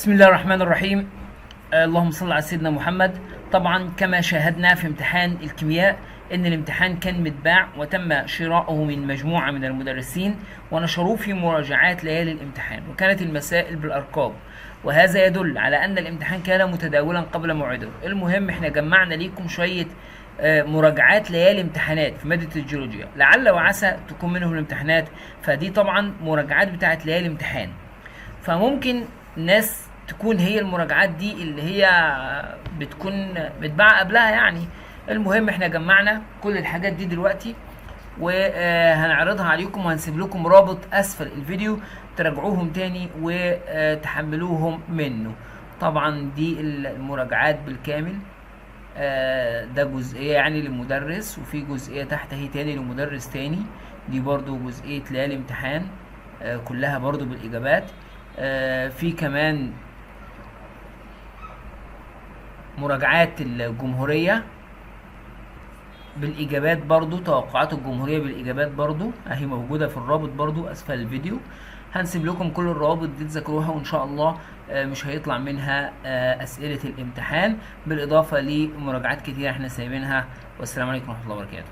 بسم الله الرحمن الرحيم. اللهم صل على سيدنا محمد. طبعا كما شاهدنا في امتحان الكيمياء ان الامتحان كان متباع وتم شراؤه من مجموعة من المدرسين ونشروه في مراجعات ليالي الامتحان، وكانت المسائل بالارقام، وهذا يدل على ان الامتحان كان متداولا قبل موعده. المهم احنا جمعنا ليكم شوية مراجعات ليالي امتحانات في مادة الجيولوجيا، لعل وعسى تكون منهم الامتحانات. فدي طبعا مراجعات بتاعت ليالي امتحان، فممكن ناس تكون هي المراجعات دي اللي هي بتكون متباعة قبلها يعني. المهم احنا جمعنا كل الحاجات دي دلوقتي وهنعرضها عليكم، وهنسيب لكم رابط اسفل الفيديو تراجعوهم تاني وتحملوهم منه. طبعا دي المراجعات بالكامل، ده جزئية يعني لمدرس، وفي جزئية تحت اهي تاني لمدرس تاني، دي برضو جزئية ليالي امتحان، كلها برضو بالإجابات. في كمان مراجعات الجمهورية بالإجابات برضو، توقعات الجمهورية بالإجابات برضو أهي موجودة في الرابط برضو أسفل الفيديو. هنسيب لكم كل الروابط دي تذاكروها، وإن شاء الله مش هيطلع منها أسئلة الامتحان، بالإضافة لمراجعات كتير احنا سايبينها. والسلام عليكم ورحمة الله وبركاته.